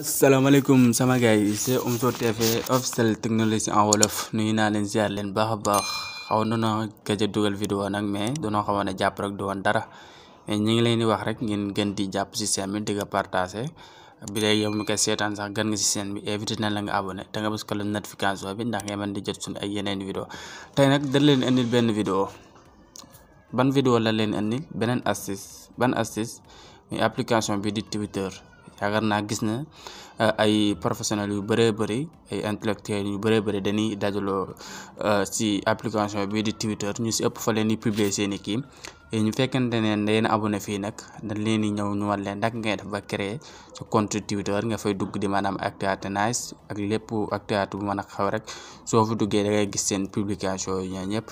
asalaamaaleykum sama gars yi c'est Omzo TV officiel technologie en wolof nuyu naa leen ziar leen baax a baax xaw na gëj a dugal vidéo nag mais dañoo xawoon a jàpp rek du woon dara mais ñi ngi leen di wax rek ngeen gën di jàpp si chaîne bi di ko partagé bi léegi yow mi koy seetaan sax gën nga si chaîne bi invité na la nga abonné te nga bës ko la notification bi ndax nga mën di jot suñu ay yeneen vidéo tey nag dañ leen indil benn vidéo ban vidéo la leen indil beneen astuce ban astuce muy application bi di Twitter. yaakaar naa gis na ay professionnels yu bëree bëri ay intellectuels yu bëree bëri dañuy dajaloo ci application bii di Twitter ñu si ëpp fa leen di publier seeni kii ñu fekkente ne yéen abonné fii nag dañ leen di ñëw ñu wan leen nag ngay def ba créer sa compte Twitter nga fay dugg di maanaam actualité nice ak lépp actualité bu mën a xew rek soo fa duggee da ngay gis seen publication yi ñoo ñëpp.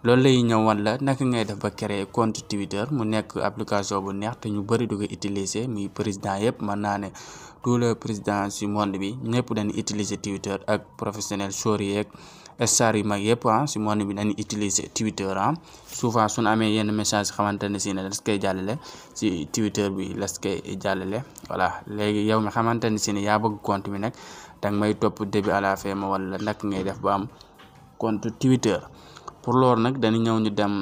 loolu lay ñëw wan la naka ngay def ba créer compte Twitter mu nekk application bu neex te ñu bëri du ko utiliser muy président yëpp mën naa ne tout le président ci monde bi ñëpp dañuy utiliser Twitter ak professionnel sori yeeg star yu mag yëpp ci monde bi dañuy utiliser Twitter souvent suñu amee yenn message xamante ne si ne las koy jàllale ci Twitter bi las koy jàllale voilà léegi yow mi xamante ne si ne yaa bëgg compte bi nag danga may topp début à la fin ma wala naka ngay def ba am compte Twitter. pour loolu nag dañu ñëw ñu dem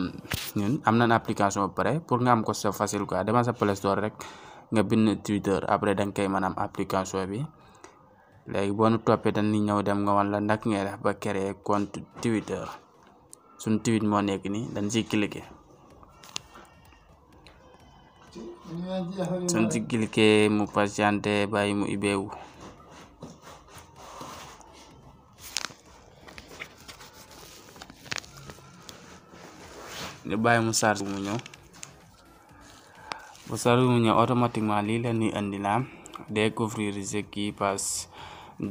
ñun am nañ application ba pare pour nga am ko c'est facile quoi demal sa Play Store rek nga bind Twitter après da nga koy mën a am application bi léegi boo nu toppee dañuy ñëw dem nga wan la nag ngay def ba créer compte Twitter suñu tweet moo nekk nii dañ ciy cliquer suñ ci cliquer mu patienté bàyyi mu ibbeewu ñu bàyyi mu charge mu ñëw bu charge mu ñëw automatiquement lii la ñuy indi la découvrir ce qui passe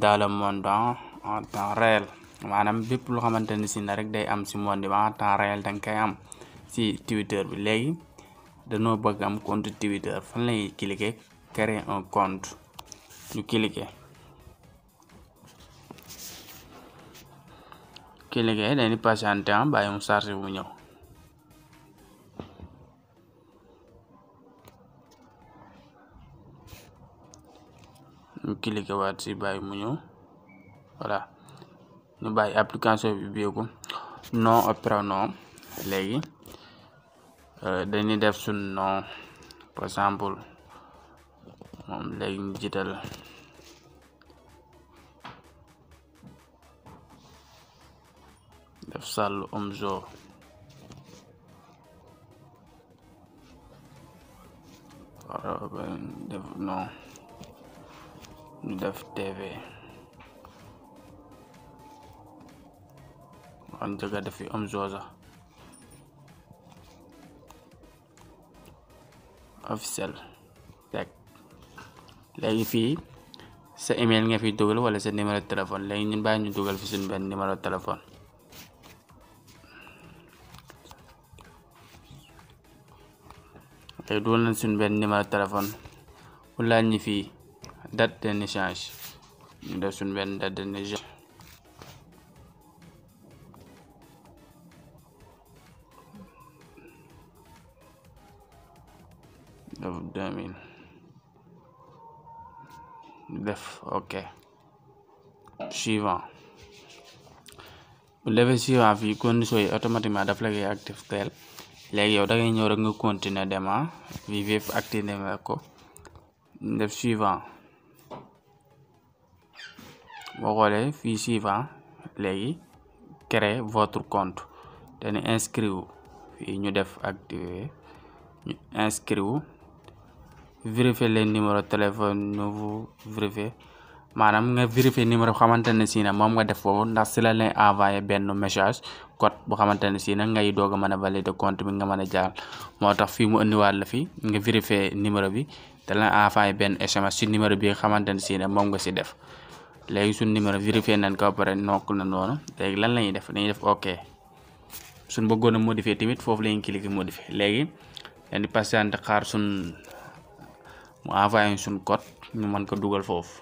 dans le monde en temps réel maanaam bépp loo xamante ne si na rek day am si monde bi en temps réel danga koy am si Twitter bi léegi dañoo bëgg am compte Twitter fan lay cliquer créer un compte ñu cliquer dañuy patienté bàyyi mu charge mu ñëw ñu cliquer waat si bàyyi mu ñëw voilà ñu bàyyi application bi biiku nom et prénom léegi dañuy def suñ nom par exemple moom léegi ñu jiital def Sall Omzo def non ñu def TV wan jëga def fi Omzo sax officiel teg léegi fii sa email nga fi dugal wala sa numéro téléphone léegi ñun bàyyi ñu dugal fi suñu benn numéro téléphone léegi dugal nañ suñu benn numéro téléphone bu laaj ñi fii date de naissance ñu def suñu benn date de naissance def 2000 def ok suivant bu defee suivant fii condition yi automatiquement daf la koy actif teel léegi yow da ngay ñëw rek nga continuer dema fii fépp activé ko def suivant boo xoolee fii suivant léegi créer votre compte dañu inscrire fii ñu def activer ñu inscrire vérifier les numéro téléphone nouveau vérifier maanaam nga vérifier numéro xamante ne si na moom nga def foofu ndax si la lay envoyé benn message code bu xamante ne si na ngay doog a mën a valider compte bi nga mën a jaar moo tax fii mu indiwaat la fi nga vérifier numéro bi te la envoyé benn SMS si numéro bi nga xamante ne si na moom nga si def léegi suñ numéro vérifier nañ ko ba pare nokk na noonu léegi lan la ñuy def dañuy def ok suñ bëggoon a modifier tamit foofu la ñuy cliquer modifier léegi dañ di patienter xaar suñ mu envoyé suñ code ñu mën ko dugal foofu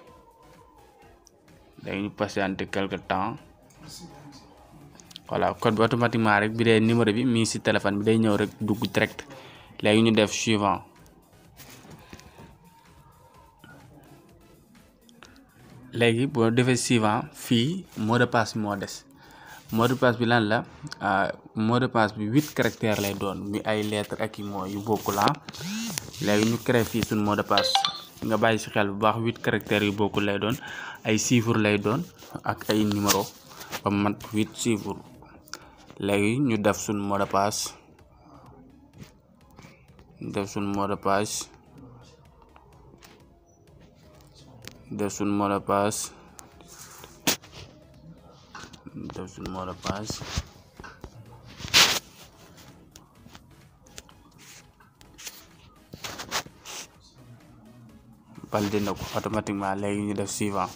léegi ñu patienter quelque temps voilà code bi automatiquement rek bi dee numéro bi mi ngi si téléphone bi day ñëw rek dugg direct léegi ñu def suivant léegi boo defee suivant fii mot de passe moo des mot de passe bi lan la mot de passe bi 8 caractères lay doon mi ay lettres ak i mots yu bokkul léegi ñu créé fii suñ mot de passe nga bàyyi ci xel bu baax 8 caractères yu bokkul lay doon ay chiffres lay doon ak ay numéro ba mat 8 chiffres léegi ñu def suñ mot de passe def suñ mot de passe def suñ mot de passe def suñ mot de passe validé na ko automatiquement léegi ñu def suivant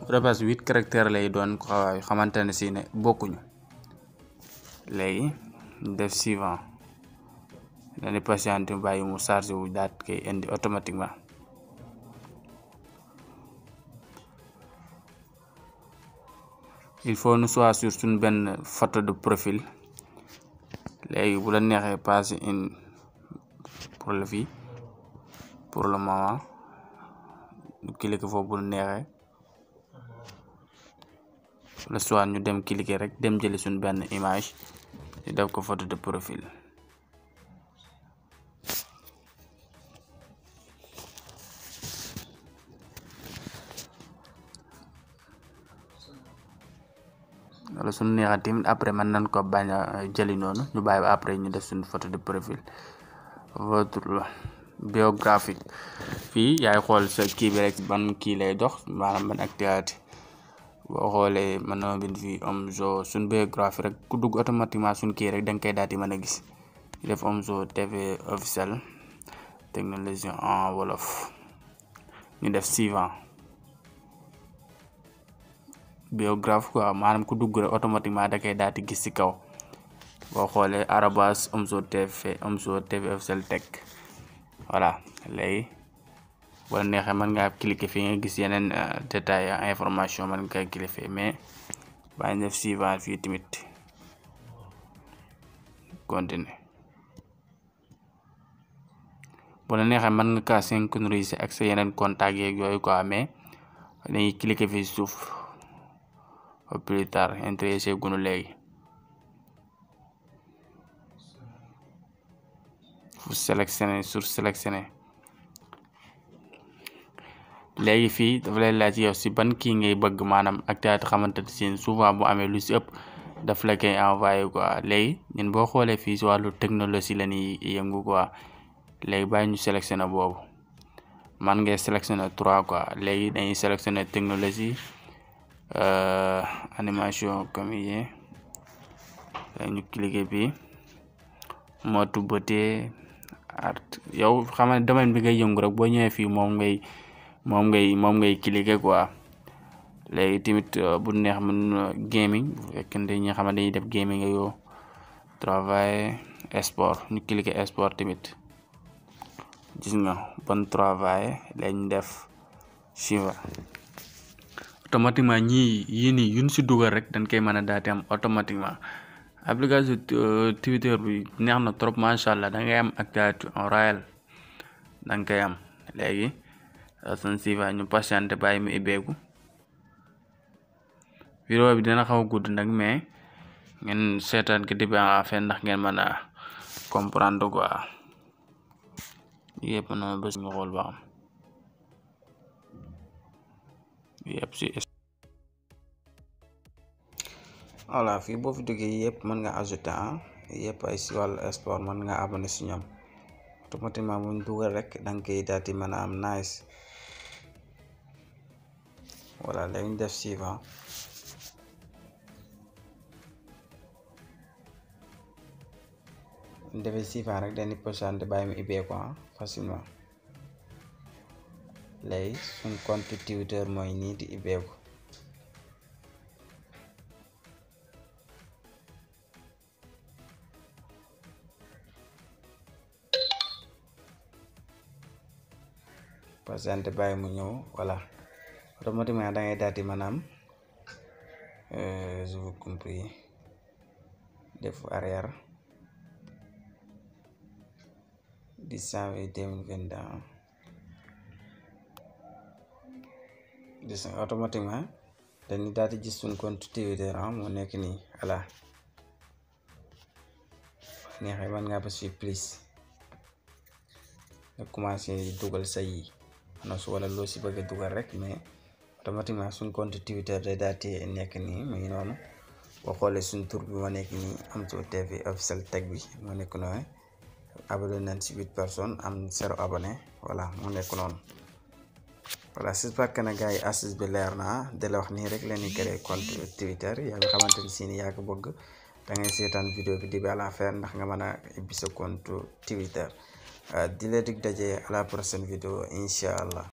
mot de passe 8 caractères lay doon xamante ne si ne bokkuñu léegi ñu def suivant dañuy patienter bàyyi mu chargé wu daat koy indi automatiquement il faut nu choisir suñ benn photo de profil léegi bu la neexee passer in pour le fii pour le moment ñu cliquer foofu bu la neexee le soit ñu dem cliquer rek dem jëli suñ benn image ñu def ko photo de profil wala suñu neexee tamit après mën nañ ko bañ a jëli noonu ñu bàyyi ba après ñu def suñu photo de profil votre biographique fii yaay xool sa kii bi rek ban kii lay dox maanaam ban activité boo xoolee mën na bind fii Omzo suñ biographie rek ku dugg automatiquement suñ kii rek da nga koy daal di mën a gis ñu def Omzo TV officiel technologie en wolof ñu def suivant biographe quoi maanaam ku dugg rek automatiquement da koy daal di gis ci kaw boo xoolee arobase Omzo TV officiel tech voilà léegi wala neexee mën ngaa cliquer fii nga gis yeneen détail information mën nga cliquer mais bàyyi def suivant fii tamit continuer bu la neexee mën nga kaa synchroniser ak sa yeneen contact yeeg yooyu quoi mais dañuy cliquer fii suuf plus tard intéressé gunu léegi fu sélectionné léegi fii dafa lay laaj yow si ban kii ngay bëgg maanaam activité xamante ne souvent bu amee lu si ëpp daf la koy envoyé quoi léegi ñun boo xoolee fii si wàllu technologie la ñuy yëngu quoi léegi bàyyi ñu sélectionné boobu man ngay sélectionné 3 quoi léegi dañuy sélectionné technologie animation comédien ñu cliquer bi mode beauté art yow xam ne domaine bi ngay yëngu rek boo ñëwee fii moom ngay cliquer quoi léegi tamit bu neex mën gaming bu fekkente ñi xam ne dañuy def gaming yo travail sport ñu cliquer sport tamit gis nga bon travail lañ def suivant automatiquement yii nii yuñ si dugal rek dañ koy mën a daal di am automatiquement application Twitter bi neex na trop macha allah da ngay am actualité en réel da nga koy am léegi suñ suivant ñu patienté bàyyi mu ibbeeku vidéo bi dina xaw a gudd nag mais ngeen seetaan ko début à fin ndax ngeen mën a comprendre quoi yëpp na bés nga xool ba xam yëpp si voilà fii boo fi duggee yëpp mën nga ajouter yëpp ay si wàllu sport mën nga abonné si ñoom automatiquement buñ dugal rek da nga koy daal di mën a am nice voilà léegi ñu def suivant ñu defee suivant rek dañuy patienter bàyyi mu ibbeeku facilement léegi suñ compte Twitter mooy nii di ibbeeku patienter bàyyi mu ñëw voilà automatiquement da ngay daal di maanaam je vous compris def arrière 10 janvier 2022 gis nga automatiquement dañuy daal di gis suñ compte Twitter moo nekk nii voilà neexee mën ngaa bës fi plus nga commencé dugal say annonce wala loo si bëgg a dugal rek mais automatiquement suñ compte Twitter day daal di nekk nii mu ngi noonu boo xoolee suñ tur bi moo nekk nii Omzo TV officiel tag bi moo nekk noonu abonné nañ si 8 personnes am 0 abonné voilà moo nekk noonu. voilà j'espère que na gars yi astuce bi leer na de la wax nii rek leen di créer compte Twitter yaa nga xamante ni si ni yaa ko bëgg da ngay seetaan vidéo bi di ba à la fin ndax nga mën a ubbi sa compte Twitter di la dig daje à la prochaine vidéo incha allah.